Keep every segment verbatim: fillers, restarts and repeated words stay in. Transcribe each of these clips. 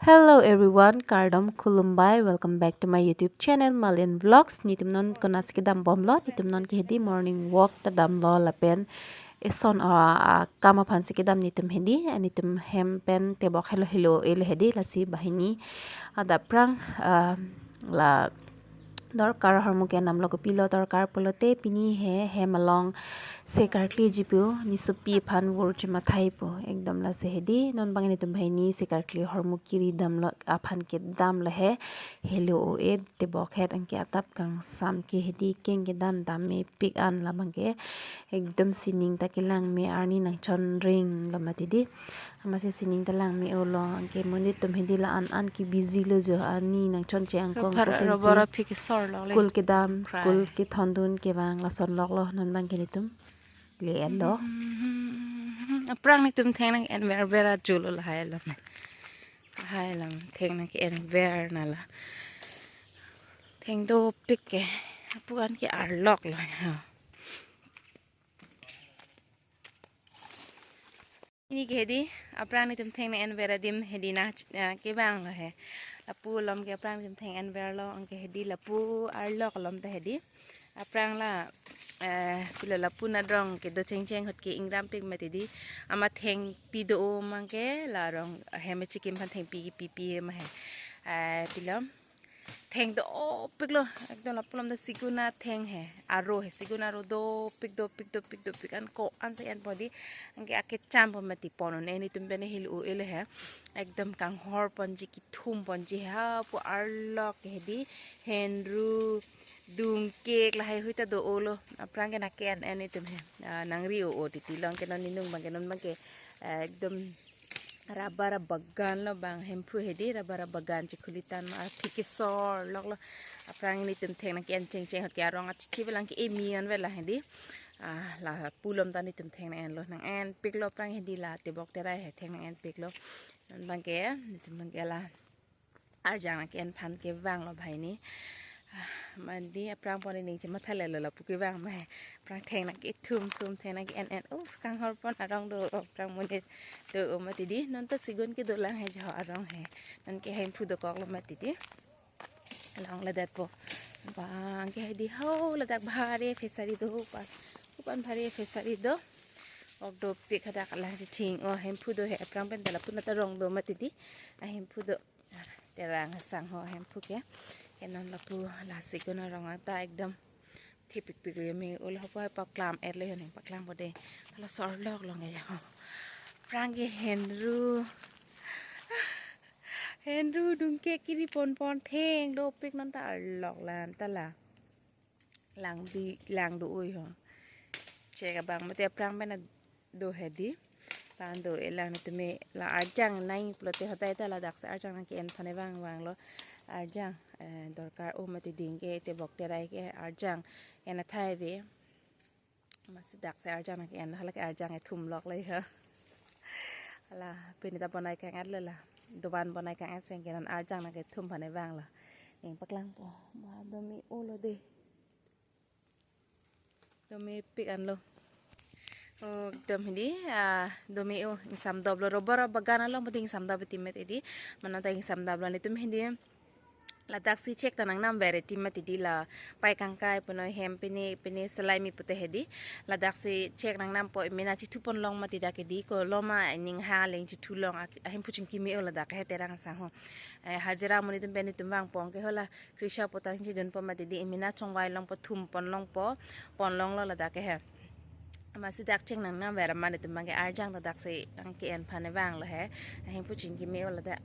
Hello everyone, kardom khulumbai. Welcome back to my YouTube channel, Malin Vlogs. Nitum non konasi kedam bomlo, nitum non ke hedi morning walk ta damlo lapen eson a, a, kam aphan si kedam nitum hedi, nitum hem pen tebok helo helo el hedi, lasi banghini adap aphrang, ah, la dorkar ahormu ke namlo, kopilo dorkar pulote pini he hem along se karkli ji pu, ne sopi aphan vur chemathai pu, ekdom lasi hedi. Non bang nitum banghini se karkli ahormu kiri damlo aphan kedamlo he, helo o-e tebok het, anke adap kangsam ke hedi keng kedam dam mepik an, labang ke ekdom sining ta kelang me, arni nangchon ring lo mati di. Amatsi sining ta lang me-olo, anke monit atum hedi la-an an ke busy lo jo, arni nangchon che angkong Robar, ko pensi robar aphi kesor lo le. School kedam, Prai. School kethondun kevang lason loklo, non bang ke nitum le-etlo. Aphrang nitum theng nang-en ver ver ajo lo lahai alam. Lahai alam theng nang-en ver nala. Theng dopik ke. Apu an ke arlok lo. Ha. Pini ke hedi, aphrang nitum theng nang-en ver adim hedi na, ah, kevang lo he. Lapu along ke aphrang nitum theng en verlo, anke hedi lapu arlok along ta hedi. Aphrang la, eh, pilo lapu nadrong kedo chengcheng ahut ke ingrampik mati di. Amat thengpi do o mang ke la rong hem chikim aphan thengpi kepipi ma he. Eh, pilo. Theng dopik lo, ekdom lapu alam ta sigun atheng he, aro he, sigun aro dopik, dopik, dopik, dopik, an ko-an si en po di, anke akecham po mati pon un-e, nitum pen helo o-e le he, ekdom kanghor ponji, kethum ponji he, ha pu arlok ke hedi, henru, dungkek lahai hui ta do-o lo, aphrang ke nang ke-en en nitum he, ah, nangri o-o titi, along ke non ninung bang ke non bang ke, eh, ekdom rubber abagan lo bang, Hemphu hedi rubber abagan chikhulitan ma aphi kesor loklo. Aphrang nitum theng nang ke-en chengcheng ahut ke arong achichi velang ke emi an vela hedi. Ah, lapu along ta nitum theng nang-en lo, nang-enpik lo aphrang hedi la tebok terai he theng nang-enpik lo. Non bang ke, nitum bang ke la arjang nang ke-en aphan kevang lo banghini. Ah, mandi aphrang pon ning chemathai le lo lapu kevang ma he. Aphrang theng nang kethum thum, theng nang ke-en en. Uh, kanghor pon arong do, aphrang monit do o mati di. Non ta sigun kedo lang he jo arong he. Non ke Hemphu dokok lo mati di. Along ladak po. Bang ke hedi ho ladak bhari fishery do pa. Kopan bhari fishery do. Ok dopik hadak lang chithing o, Hemphu do he, aphrang pen ta lapu nat arong do mati di. Ah, Hemphu do. Terang asang ho Hemphu ke. Ke non lapu la sigun arong ata ekdom thipikpik lo, me-olo ho, paklam et lo, ning paklang po de. Hala sorlok long ya ho. Aphrang ke henru. Henru dungkek kiri pon pon theng dopik, non ta arlok lan ta la. Lang di, lang do oi ho. Chek abang mati aphrang pen do hedi. Pan do-e lang nitum me la arjang nang pulote hatai ta ladak si arjang nang ke-en aphan vang vang lo. Arjang, eh, dorkar o mati ding ke tebok terai ke arjang en athai ave. Amatsi dak si arjang nang ke-en, hala ke arjang ethum lok le ha. Hala pini ta bonai kang-et lo la. Doban bonai kang-et seng ke non arjang nang kethum aphan vang lo. Ning paklang po. Ba do me-olo de. Do mepik an lo. Oh, ekdom hedi, ah, do me-o, ingsam dop lo, rubber abagan along pati ingsam dop ti mati di, mane ta ingsam dop lo nitum hedi. Ladak si chek ta nangnam ver ti mati di la, pai kangkai puno hem pini, pini selai mi pute hedi. Ladak si chek nangnam po, emena chithu pon long mati dak hedi, ko loma ning ha leng chithu long, ah, Hemphu chingki me-o ladak he Terang asang ho. Eh, hajira monit atum pen nitum vang pon ke ho la, Krisha potang chidun po mati di, emena chongvai long po, thum pon long po, pon long lo ladak ke he. Amatsi dak chek nangnam ver ma nitum bang ke arjang ta dak si nang ke-en aphan vang lo he. Hemphu chingki me-o ladak.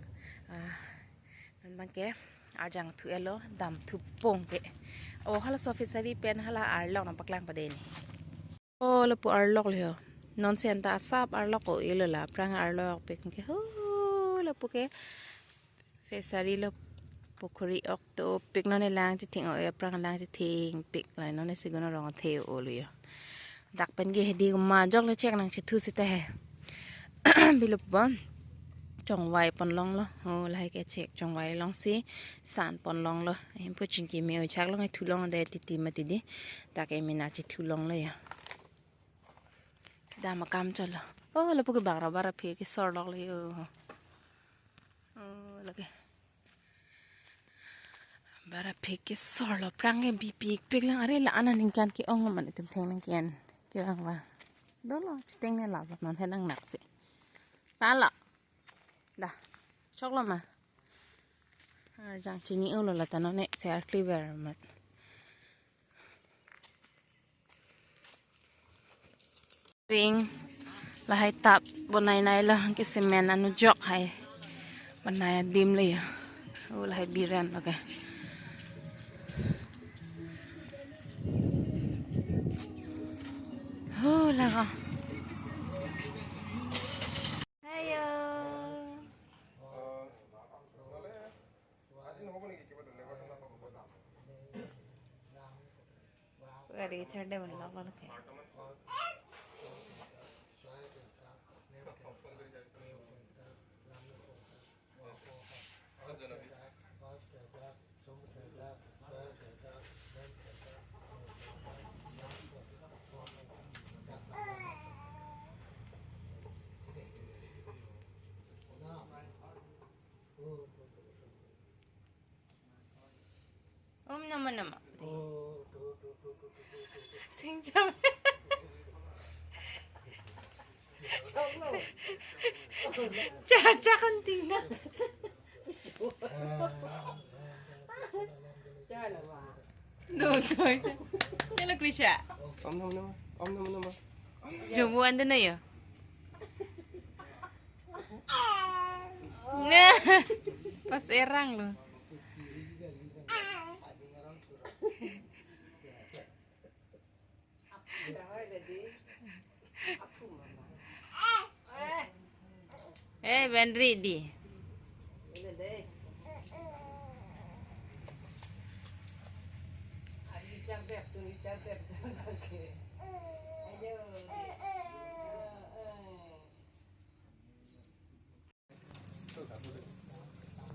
Ah, non bang ke arjang thu-et lo, dam thu pon ke. Oh, hala so fishery pen hala arlok nang paklang pade ni. Oh, lapu arlok le ho. Non sen ta asap arlok o-e lo la, aphrang arlok pik ke ho, lapu ke fishery lo, pukhuri ok dopik, non lang chithing o-e, aphrang lang chithingpik la, non sigun arong athe o-o lo yo. Dak pen ke hedi majok le chek nang chithu sita he. Bilo pu ba. Chongvai pon long lo. Oh, lahai ke chek chongvai long si san pon long lo. Hemphu chingki me-o chak long thu long de titi mati di. Dak emena chithu long lo ya. Kedam akam cholo. Oh, lapu ke bang rubber aphi kesor lok lo yo. Oh, la Bara phek kesor lo, aphrang ke bipik pik lang, are la-an aningkan ke-ong man itum theng nangke-en kevang vang. Dolo, chitengne la non he nangnaksi. Ta lo. Da. Choklo ma. Arjang chini-o lo la ta non ne se arkli ver mat. Ring lahai tap bonai nai lo, ke cement anujok hai bonai adim le ya. O lahai biran lo ke. Ho laga. Ayo. Gari char de ban lok lok ke. Om Namo Namo. Sing jam. Cha cha kan ting na. No choice. Hello Krisha. Om Namo Namo. Om Namo Namo. Jobu anda na ya. Nah, pas erang lo. Eh, Benri di.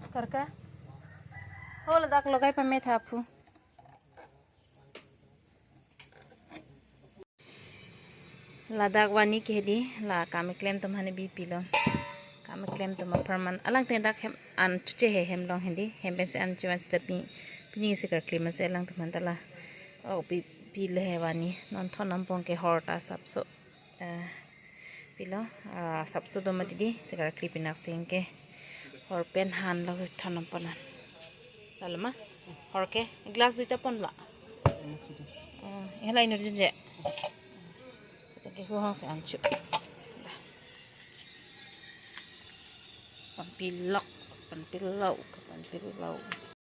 Karka? Ho ladak logai pame tha aphu. Ladak vani ke hedi la kam keklem atum hani bipilo. Kam keklem atum apharman alangtum dak hem an chuche he hem long hedi. Hem pensi an chuan sita pi pini si karkli masi alangtum han ta la. O pi pilo he vani non thon ampong ke hor ta sapso. Eh, pilo, ah, sapso do mati di, si karkli pinak sing ke. Hor pen han lo thon ampon an. Lalo ma? Hor ke, glass duita pon la. Oh, ini lain urjun je. Kita ke huhang si anchu. Dah. Pampilok, pantilau, pantilau.